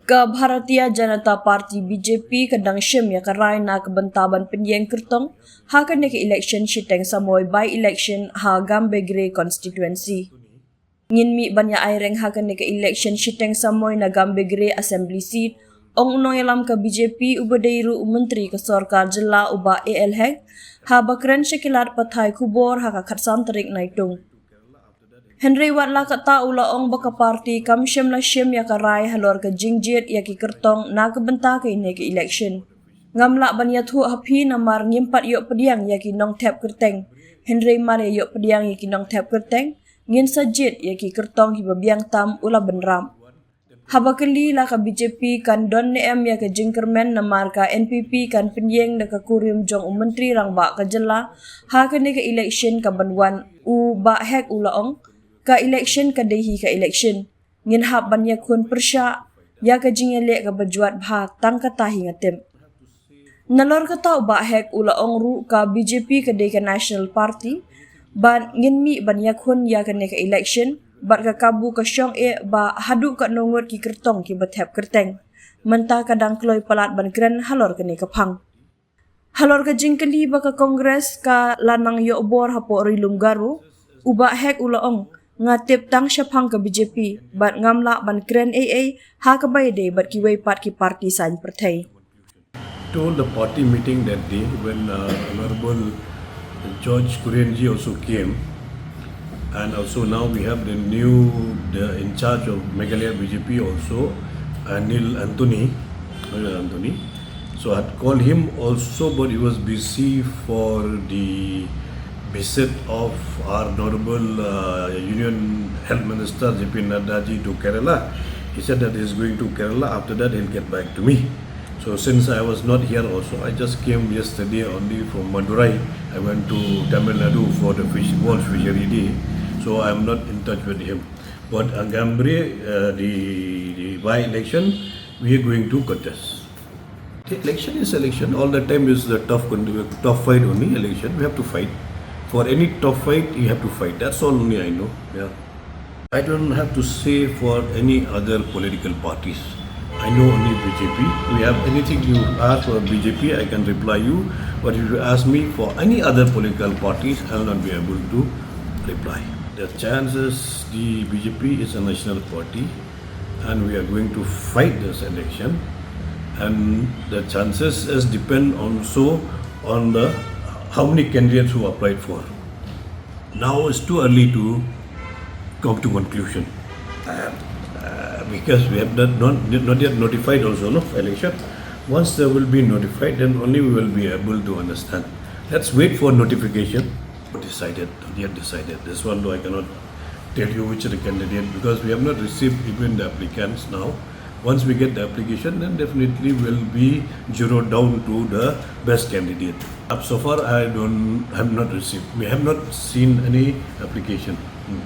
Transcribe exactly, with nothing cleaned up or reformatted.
Ka Bharatiya Janata Party B J P ka dang shim ïa ka rai na ka bynta ban pynïeng kyrtong ha kane ka election shiteng samoi by-election ha Gambegre constituency. Ngin mih ban ïa ai reng ha kane ka election shiteng samoi na Gambegre Assembly Seat, ong u nongïalam ka B J P uba dei ruh u Myntri ka Sorkar Jylla u Bah A L Hek, haba kren sha ki lad pathai khubor ha ka khatsan tarik Naitung. Hynrei wat la katta u la ong ba ka party kam shym la shim ïa ka rai halor ka jingjied ïa ki kyrtong na ka bynta kane ka election. Ngam lah ban ïathuh ha phi namar ngim pat ïoh pdiang ïa ki nongthep kyrteng. Hynrei mar ïa ïoh pdiang ïa ki nongthep kyrteng, ngin sa jied ïa ki kyrtong kiba biang tam, u la bynrap. Haba kylli la ka B J P kan don ne em ïa ka jingkyrmen namar ka N P P kan pynïeng da ka kurim jong u Myntri Rangbah ka Jylla ha kane ka election kaban wan, u Bah Hek u la ong, ka election ka dei hi ka election. Ngin hap ban ïakhun pyrshah ïa ka jingïaleh kaba jwat bha, tang kata hi nga tip. Nalor kata u Bah Hek u la ong ruh ka B J P ka dei ka National Party bad ngin mih ban ïakhun ïa kane ka election bad ka kabu ka shong eh ba haduh katno ngut ki kyrtong kiba thep kyrteng. Mynta ka dang kloi palat ban kren halor kane ka phang. Halor ka jingkylli ba ka Congress ka la nang ïoh bor hapoh Ri Lum Garo, u Bah Hek u la ong, nga tip tang shaphang ka B J P bad ngam lah ban kren ei ei ha kaba ïadei bad kiwei pat ki party saiñ pyrthei. Told the party meeting that day when uh, Honorable George Kurienji also came, and also now we have the new the in charge of Meghalaya B J P also, Anil Anthony, Anil Anthony. So I had called him also, but he was busy for the visit of our Honorable uh, Union Health Minister J P Nadda ji to Kerala. He said that he is going to Kerala. After that, he'll get back to me. So since I was not here also, I just came yesterday only from Madurai. I went to Tamil Nadu for the fish, World Fishery Day. So I'm not in touch with him. But Angambre, uh, the, the by-election, we are going to contest. The election is election. All the time is the tough, tough fight only election. We have to fight. For any tough fight, you have to fight. That's all only I know. Yeah. I don't have to say for any other political parties. I know only B J P. We have anything you ask for B J P, I can reply you. But if you ask me for any other political parties, I will not be able to reply. The chances the B J P is a national party and we are going to fight this election. And the chances is depend also on the how many candidates who applied for. Now it's too early to come to conclusion. Uh, uh, because we have not, not, not yet notified also, no, for election. Once there will be notified, then only we will be able to understand. Let's wait for notification. Decided, not yet decided. This one though I cannot tell you which are the candidate because we have not received even the applicants now. Once we get the application, then definitely we'll be zeroed down to the best candidate. Up so far, I don't have not received. We have not seen any application. Hmm.